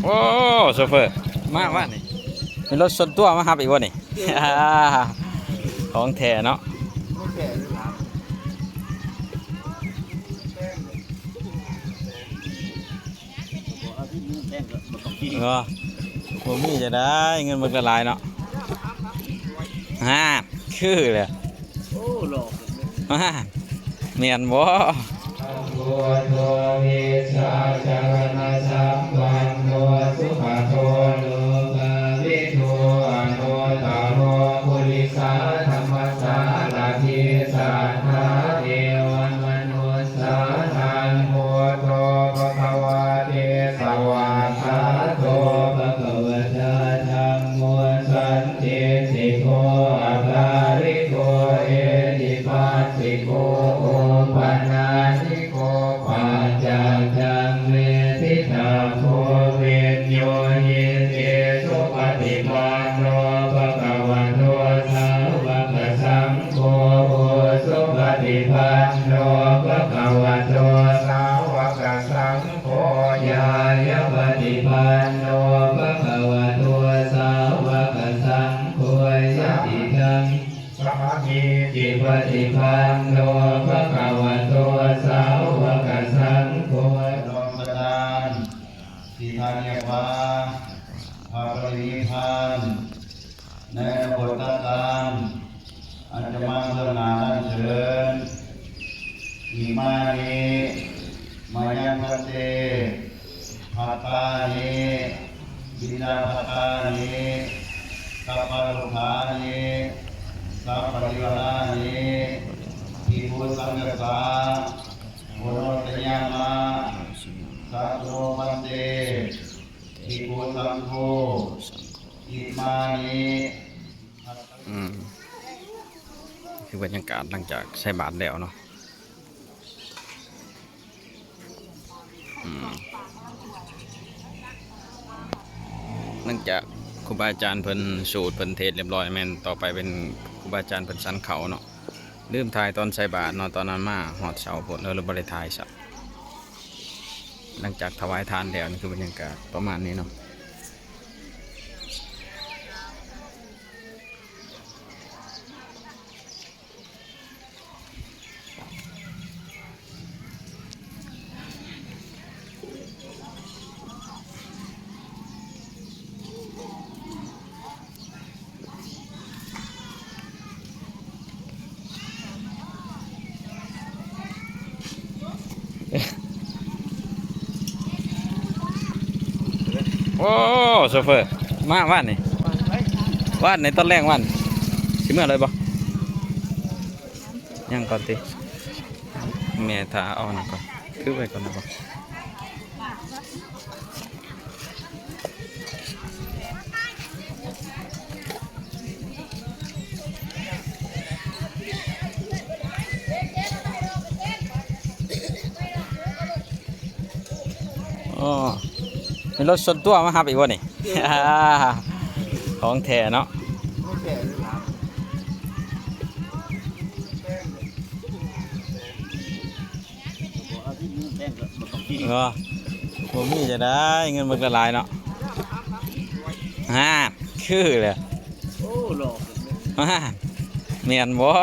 ໂອ້ ໂຊເຟີ ມາວານນີ້ ມີລົດສ່ວນຕົວມາຮັບອີກບໍ່ນີ້? ຂອງແທ້ເນາະ. ເນາະ ບໍ່ມີຈະໄດ້ ເງິນມັນກໍຫຼາຍເນາະ. ຮາ ຄືແຫຼະ ໂອ້ ຫຼອກ ຮາ ແມ່ນບໍ່? ທຳໂມ ໂທ ວິຊາຈາລະນະສັມປັນໂນ ສຸຂະໂຕ ໂລກາວິທູ ອະນຸດຕະໂຣ ປຸລິສະທຳມະສາລະຖິ ສັດຖາ ເທວະມະນຸດ ສານັງ ພຸດໂທ ພະຄະວາຕິ ສະຫວາກຂາໂຕ ພະຄະວະຕາ ທຳໂມ ສັນທິດຖິໂກ ອະກາລິໂກ ເອຫິປັດສິໂກ ໂອປະນາຍິໂກ ປັດຈັກຈັງ ເວທິຕາໂພ ວິນໂຍ ຫິດຕິ ສຸປະຕິປັນໂນ ພະຄະວະໂຕ ສາວະກະສັງ ໂຄ ໂອ ສຸປະຕິປັນໂນ ພະຄະວະໂຕ ສາວະກະສັງໂຄ ຍາຍະປະຕິປັນໂນ ພະຄະວະໂຕ ສາວະກະສັງໂຄ ຍະຕິທັງ ສາມີຈິປະຕິປັນໂນ ພະຄະວະໂຕ ສາວະກະສັງໂຄ ລອງປະທານ ທີ່ທ່ານຮຽກວ່າພະປະລິນິບພານ ໃນອະນາຄົດຕະການ ອັນຈະມາເບື້ອງໜ້ານັ້ນເທີນ. ອິມານິ ມາຍັງພັນເຕ ພັດຕານິ ບິນດາພັດຕານິ ກັບປະໂລຄານິ ສັບປະລິວາລານິ ພິກຂຸສັງຄັດສາ ໂອໂນດຕະຍາມະ ສາທຸໂນພັນເຕ ພິກຂຸສັງໂຄ ອິມານິ ອືມ ຄືບັນຍາກາດຫຼັງຈາກໃສ່ບາດແລ້ວເນາະ. ອືມ ຫຼັງຈາກຄູບາອາຈານເພິ່ນສູດ ເພິ່ນເທດຮຽບຮ້ອຍ ແມ່ນຕໍ່ໄປເປັນຄູບາອາຈານເພິ່ນສັນເຂົ້າເນາະ. ລືມຖ່າຍຕອນໃສ່ບາດເນາະ ຕອນນັ້ນມາຮອດເຊົ້າໂພດ ເລີຍບໍ່ໄດ້ຖ່າຍຊະ. ຫຼັງຈາກຖວາຍທານແລ້ວ ນີ້ຄືບັນຍາກາດປະມານນີ້ເນາະ. ໂອ້ ໂຊເຟີ ມາວານນີ້ ວານໃນຕອນແລງວານ ຊິເມືອເລີຍບໍ່? ຍັງກ່ອນຕິ ແມ່ຖ້າເອົານັ້ນກ່ອນ ຖືໄວ້ກ່ອນໄດ້ບໍ່? ອໍ ມີລົດສ່ວນຕົວມາຮັບອີກບໍ່ນີ້? ຂອງແທ້ເນາະ. ເນາະ ບໍ່ມີຈະໄດ້ ເງິນມັນກໍຫຼາຍເນາະ. ຮາ ຄືແຫຼະ ໂອ້ ຫຼອກ ຮາ ແມ່ນບໍ່?